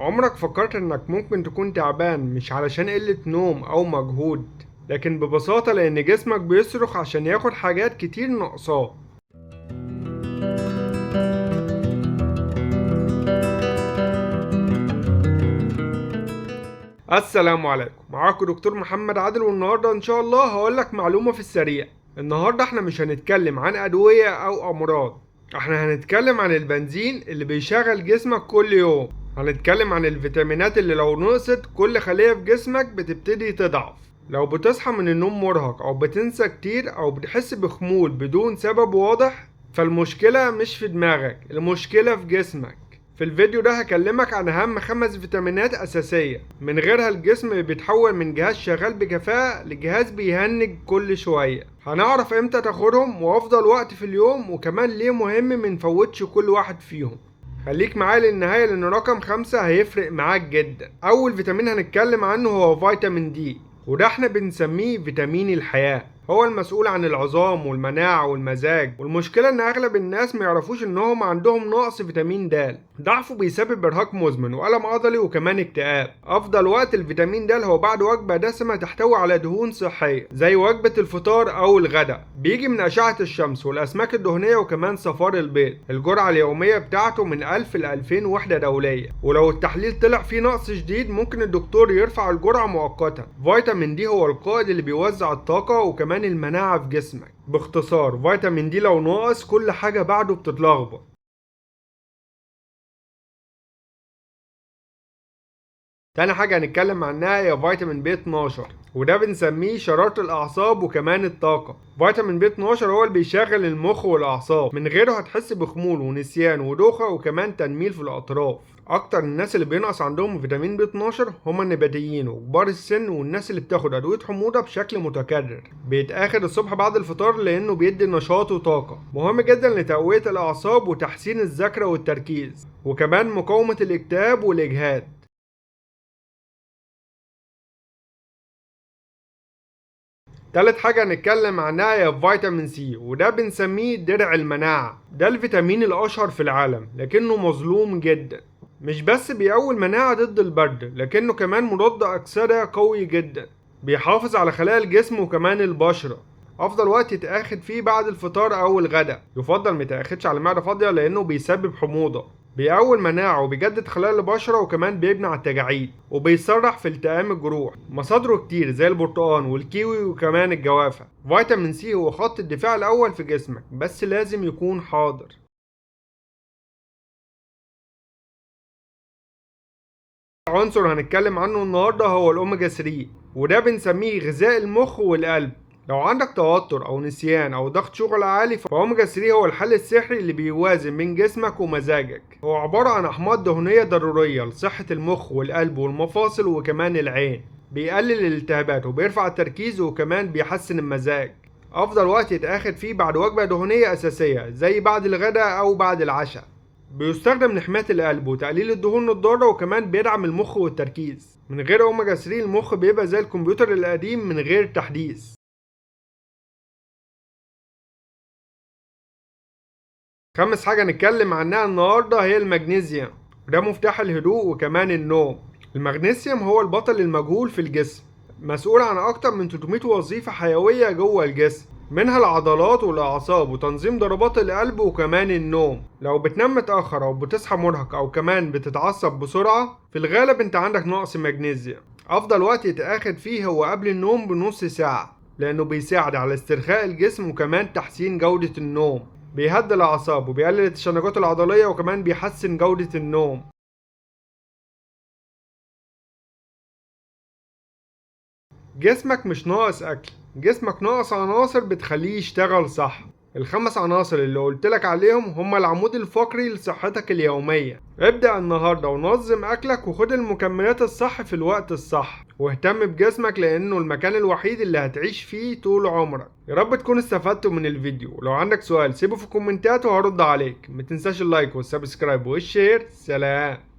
عمرك فكرت انك ممكن تكون تعبان مش علشان قلة نوم او مجهود، لكن ببساطة لان جسمك بيصرخ عشان ياخد حاجات كتير ناقصاه. السلام عليكم، معاكم دكتور محمد عادل، والنهارده ان شاء الله هقولك معلومة في السريع. النهارده احنا مش هنتكلم عن ادوية او امراض، احنا هنتكلم عن البنزين اللي بيشغل جسمك كل يوم. هنتكلم عن الفيتامينات اللي لو نقصت كل خلية في جسمك بتبتدي تضعف. لو بتصحى من النوم مرهق او بتنسى كتير او بتحس بخمول بدون سبب واضح، فالمشكلة مش في دماغك، المشكلة في جسمك. في الفيديو ده هكلمك عن أهم 5 فيتامينات أساسية من غيرها الجسم بيتحول من جهاز شغال بكفاءة لجهاز بيهنج كل شوية. هنعرف امتى تاخدهم وأفضل وقت في اليوم، وكمان ليه مهم منفوتش كل واحد فيهم. خليك معايا للنهاية لأن رقم 5 هيفرق معاك جدا. أول فيتامين هنتكلم عنه هو فيتامين دي، وده احنا بنسميه فيتامين الحياة. هو المسؤول عن العظام والمناعة والمزاج، والمشكلة ان اغلب الناس ما يعرفوش انهم عندهم نقص فيتامين د. ضعفه بيسبب ارهاق مزمن والم عضلي وكمان اكتئاب. افضل وقت الفيتامين د هو بعد وجبة دسمة تحتوي على دهون صحية زي وجبة الفطار او الغداء. بيجي من اشعة الشمس والاسماك الدهنية وكمان صفار البيض. الجرعة اليومية بتاعته من 1000 ل 2000 وحدة دولية، ولو التحليل طلع فيه نقص شديد ممكن الدكتور يرفع الجرعة مؤقتا. فيتامين دي هو القائد اللي بيوزع الطاقة وكمان المناعة في جسمك. باختصار فيتامين دي لو ناقص كل حاجة بعده بتتلخبط. تاني حاجة هنتكلم عنها هي فيتامين بي 12، وده بنسميه شرارة الأعصاب وكمان الطاقة. فيتامين بي 12 هو اللي بيشغل المخ والأعصاب، من غيره هتحس بخمول ونسيان ودوخة وكمان تنميل في الأطراف. أكتر الناس اللي بينقص عندهم فيتامين بي 12 هما النباتيين وكبار السن والناس اللي بتاخد أدوية حموضة بشكل متكرر. بيتاخد الصبح بعد الفطار لأنه بيدي نشاط وطاقة، مهم جدا لتقوية الأعصاب وتحسين الذاكرة والتركيز، وكمان مقاومة الاكتئاب والإجهاد. تالت حاجة هنتكلم عنها هي فيتامين سي، وده بنسميه درع المناعة. ده الفيتامين الأشهر في العالم لكنه مظلوم جدا. مش بس بيقوي المناعة ضد البرد، لكنه كمان مضاد أكسدة قوي جدا، بيحافظ على خلايا الجسم وكمان البشرة. أفضل وقت يتاخد فيه بعد الفطار أو الغداء، يفضل متاخدش على معدة فاضية لأنه بيسبب حموضة. بيقوي المناعة وبيجدد خلايا البشرة وكمان بيمنع التجاعيد وبيسرع في التئام الجروح. مصادره كتير زي البرتقال والكيوي وكمان الجوافة. فيتامين سي هو خط الدفاع الأول في جسمك، بس لازم يكون حاضر. عنصر هنتكلم عنه النهاردة هو الأوميجا 3، وده بنسميه غذاء المخ والقلب. لو عندك توتر او نسيان او ضغط شغل عالي، فاوميجا 3 هو الحل السحري اللي بيوازن بين جسمك ومزاجك. هو عبارة عن احماض دهنية ضرورية لصحة المخ والقلب والمفاصل وكمان العين. بيقلل الالتهابات وبيرفع التركيز وكمان بيحسن المزاج. افضل وقت يتاخد فيه بعد وجبة دهنية اساسية زي بعد الغداء او بعد العشاء. بيستخدم لحماية القلب وتقليل الدهون الضارة، وكمان بيدعم المخ والتركيز. من غير اوميجا 3 المخ بيبقى زي الكمبيوتر القديم من غير تحديث. خامس حاجة نتكلم عنها النهاردة هي المغنيسيوم، وده مفتاح الهدوء وكمان النوم. المغنيسيوم هو البطل المجهول في الجسم، مسؤول عن أكتر من 300 وظيفة حيوية جوه الجسم، منها العضلات والأعصاب وتنظيم ضربات القلب وكمان النوم. لو بتنام متأخر أو بتصحى مرهق أو كمان بتتعصب بسرعة، في الغالب أنت عندك نقص مغنيسيوم. أفضل وقت يتاخد فيه هو قبل النوم بنص ساعة، لأنه بيساعد على استرخاء الجسم وكمان تحسين جودة النوم. بيهدي الأعصاب وبيقلل التشنجات العضلية وكمان بيحسن جودة النوم. جسمك مش ناقص أكل، جسمك ناقص عناصر بتخليه يشتغل صح. ال5 عناصر اللي قلتلك عليهم هما العمود الفقري لصحتك اليومية. ابدأ النهاردة ونظم أكلك وخد المكملات الصح في الوقت الصح، واهتم بجسمك لأنه المكان الوحيد اللي هتعيش فيه طول عمرك. يا رب تكون استفدتوا من الفيديو. لو عندك سؤال سيبه في الكومنتات وهرد عليك. متنساش ال like وال subscribe وال share. سلام.